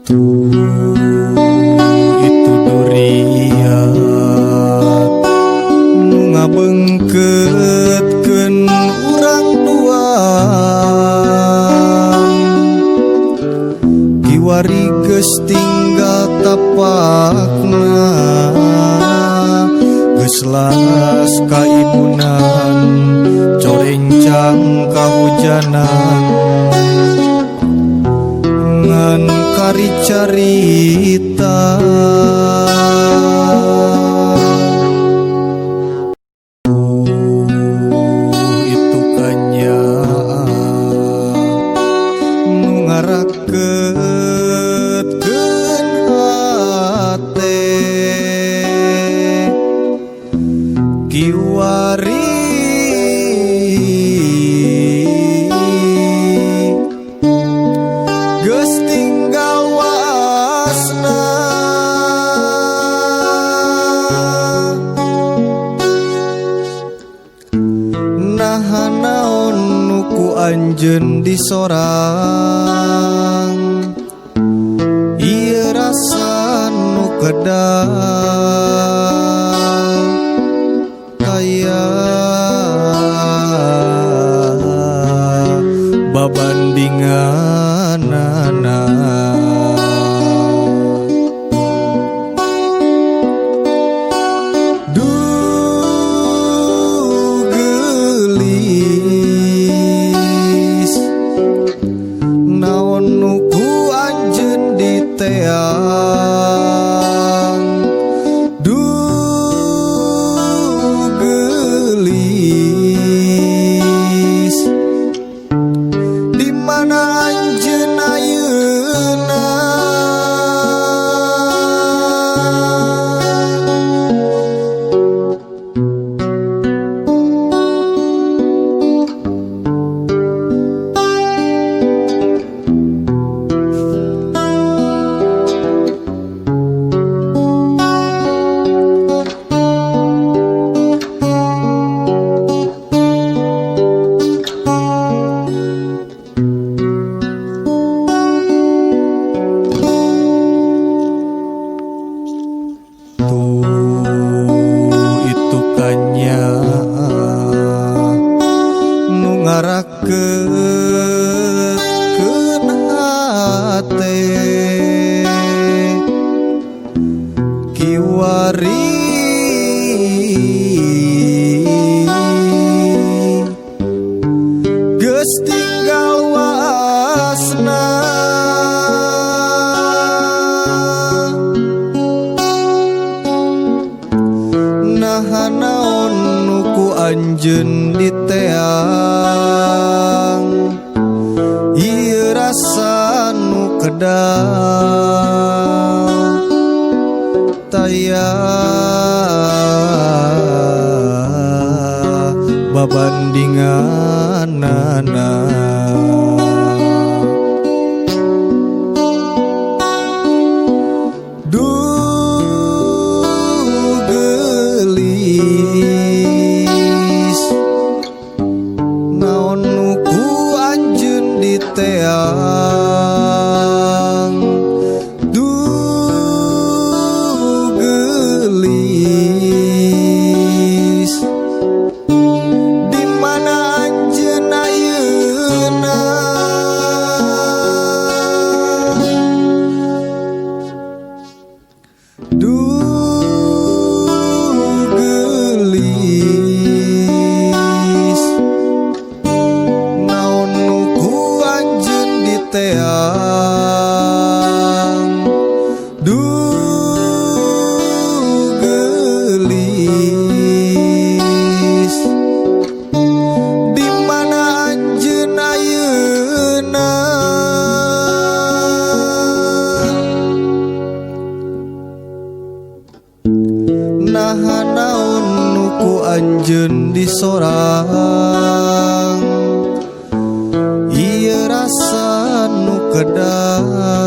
Tuh itu duriat nu ngabeungkeutkeun urang duaan. Kiwari geus tinggal tapakna, geus las kaibunan, corencang kahujanan, ngan kari carita. Itu kanyaah nu ngaraketkeun hate. Kiwari geus tinggal wasna, naha naon nu ku anjeun disorang. Ieu rasa nu kedal kaya babandinganana. Duh geulis, naon nu ku anjeun diteang. Duh geulis, di mana anjeun ayeuna. Tuh itu kanyaah nu ngaraketkeun hate. Kiwari geus tinggal wasna, naha naon nu ku anjeun diteang. Ieu rasa nu kedal taya babandinganana. Duh geulis, naon nu ku anjeun diteang. Duh geulis, di mana anjeun ayeuna. Duh geulis, naon nu ku anjeun diteang. Duh geulis, di mana anjeun ayeuna. Naha naon nu ku anjeun disorang. Ieu rasa nu kedal